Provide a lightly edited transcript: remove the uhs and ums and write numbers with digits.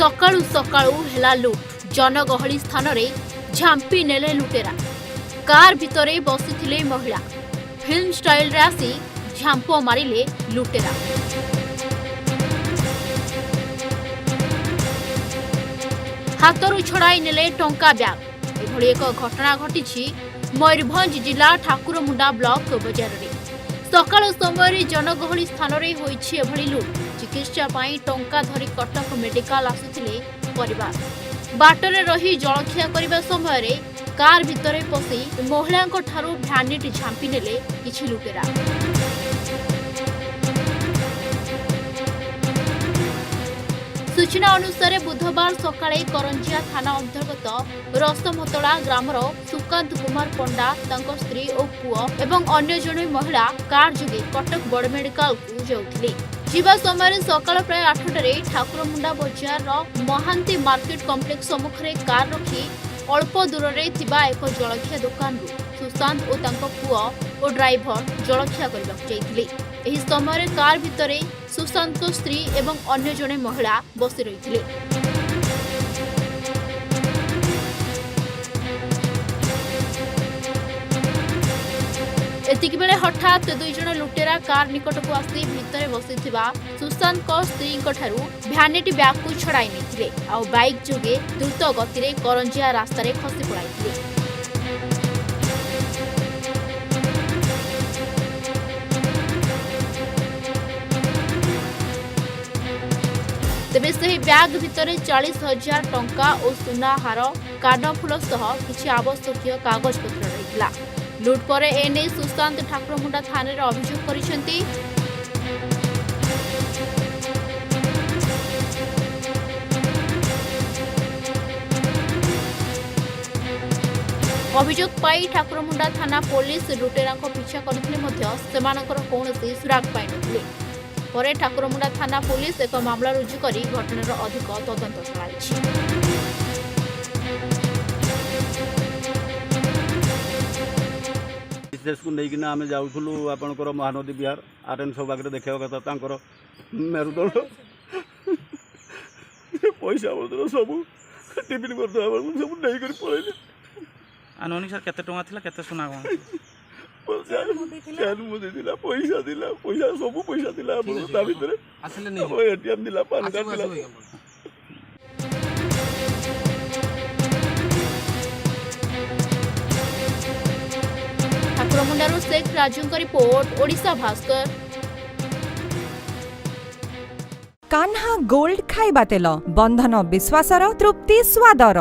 ସକାଳୁ ସକାଳୁ ହେଲା ଲୁଟ୍। ଜନଗହଳି ସ୍ଥାନରେ ଝାମ୍ପି ନେଲେ ଲୁଟେରା। କାର୍ ଭିତରେ ବସିଥିଲେ ମହିଳା। ଫିଲ୍ମ ଷ୍ଟାଇଲରେ ଆସି ଝାମ୍ପ ମାରିଲେ ଲୁଟେରା। ହାତରୁ ଛଡ଼ାଇ ନେଲେ ଟଙ୍କା ବ୍ୟାଗ୍। ଏଭଳି ଏକ ଘଟଣା ଘଟିଛି ମୟୂରଭଞ୍ଜ ଜିଲ୍ଲା ଠାକୁରମୁଣ୍ଡା ବ୍ଲକ ବଜାରରେ। ସକାଳ ସମୟରେ ଜନଗହଳି ସ୍ଥାନରେ ହୋଇଛି ଏଭଳି ଲୁଟ୍। ଚିକିତ୍ସା ପାଇଁ ଟଙ୍କା ଧରି କଟକ ମେଡିକାଲ ଆସୁଥିଲେ ପରିବାର। ବାଟରେ ରହି ଜଳଖିଆ କରିବା ସମୟରେ କାର୍ ଭିତରେ ପଶି ମହିଳାଙ୍କ ଠାରୁ ଭ୍ୟାନିଟି ଝାମ୍ପି ନେଲେ କିଛି ଲୁଟେରା। ସୂଚନା ଅନୁସାରେ, ବୁଧବାର ସକାଳେ କରଞ୍ଜିଆ ଥାନା ଅନ୍ତର୍ଗତ ରସମତଳା ଗ୍ରାମର ସୁକାନ୍ତ କୁମାର ପଣ୍ଡା, ତାଙ୍କ ସ୍ତ୍ରୀ ଓ ପୁଅ ଏବଂ ଅନ୍ୟ ଜଣେ ମହିଳା କାର୍ ଯୋଗେ କଟକ ବଡ଼ ମେଡିକାଲକୁ ଯାଉଥିଲେ। ଯିବା ସମୟରେ ସକାଳ ପ୍ରାୟ 8ଟାରେ ଠାକୁରମୁଣ୍ଡା ବଜାରର ମହାନ୍ତି ମାର୍କେଟ କମ୍ପ୍ଲେକ୍ସ ସମ୍ମୁଖରେ କାର୍ ରଖି ଅଳ୍ପ ଦୂରରେ ଥିବା ଏକ ଜଳଖିଆ ଦୋକାନରୁ ସୁଶାନ୍ତ ଓ ତାଙ୍କ ପୁଅ ଓ ଡ୍ରାଇଭର ଜଳଖିଆ କରିବାକୁ ଯାଇଥିଲେ। ଏହି ସମୟରେ କାର୍ ଭିତରେ ସୁଶାନ୍ତଙ୍କ ସ୍ତ୍ରୀ ଏବଂ ଅନ୍ୟ ଜଣେ ମହିଳା ବସି ରହିଥିଲେ। ଏତିକି ବେଳେ ହଠାତ୍ ଦୁଇ ଜଣ ଲୁଟେରା କାର୍ ନିକଟକୁ ଆସି ଭିତରେ ବସିଥିବା ସୁଶାନ୍ତଙ୍କ ସ୍ତ୍ରୀଙ୍କ ଠାରୁ ଭ୍ୟାନିଟି ବ୍ୟାଗକୁ ଛଡ଼ାଇ ନେଇଥିଲେ, ଆଉ ବାଇକ୍ ଯୋଗେ ଦ୍ରୁତ ଗତିରେ କରଞ୍ଜିଆ ରାସ୍ତାରେ ଖସି ପଳାଇଥିଲେ। ତେବେ ସେହି ବ୍ୟାଗ୍ ଭିତରେ 40,000 ଟଙ୍କା ଓ ସୁନା ହାର, କାନଫୁଲ ସହ କିଛି ଆବଶ୍ୟକୀୟ କାଗଜପତ୍ର ରହିଥିଲା। ଲୁଟ୍ ପରେ ଏନେଇ ସୁଶାନ୍ତ ଠାକୁରମୁଣ୍ଡା ଥାନାରେ ଅଭିଯୋଗ କରିଛନ୍ତି। ଅଭିଯୋଗ ପାଇ ଠାକୁରମୁଣ୍ଡା ଥାନା ପୋଲିସ ଲୁଟେରାଙ୍କ ପିଛା କରିଥିଲେ ମଧ୍ୟ ସେମାନଙ୍କର କୌଣସି ସୁରାଗ ପାଇନଥିଲେ। ପରେ ଠାକୁରମୁଣ୍ଡା ଥାନା ପୋଲିସ ଏକ ମାମଲା ରୁଜୁ କରି ଘଟଣାର ଅଧିକ ତଦନ୍ତ ଚଳାଇଛି। ବିଶେଷକୁ ନେଇକିନା ଆମେ ଯାଉଥିଲୁ ଆପଣଙ୍କର ମହାନଦୀ ବିହାର, ଆର୍ ଏନ୍ ସୌଭାଗ୍ୟରେ ଦେଖିବା କଥା। ତାଙ୍କର ମେରୁଦଣ୍ଡ, ପଇସା ପତ୍ର ସବୁ, ଟିଫିନ୍ କରିଦେବା ବେଳକୁ ସବୁ ନେଇକରି ପଳେଇଲେ। ଆନୁମାନିକ ସାର୍, କେତେ ଟଙ୍କା ଥିଲା, କେତେ ସୁନା କ'ଣ? ଚେନ୍ ମୁଦି ଥିଲା, ପଇସା ଥିଲା, ପଇସା ସବୁ ପଇସା ଥିଲା ଆପଣଙ୍କ ତା ଭିତରେ। ଆସିଲେ। ଏଟିଏମ୍ ଥିଲା, ପାନ୍ କାର୍ଡ଼ ଥିଲା। ଠାକୁରମୁଣ୍ଡାରୁ ଶେଖ ରାଜୁଙ୍କ ରିପୋର୍ଟ, ଓଡ଼ିଶା ଭାସ୍କର। କାହ୍ନା ଗୋଲ୍ଡ ଖାଇବା ତେଲ, ବନ୍ଧନ ବିଶ୍ୱାସର, ତୃପ୍ତି ସ୍ୱାଦର।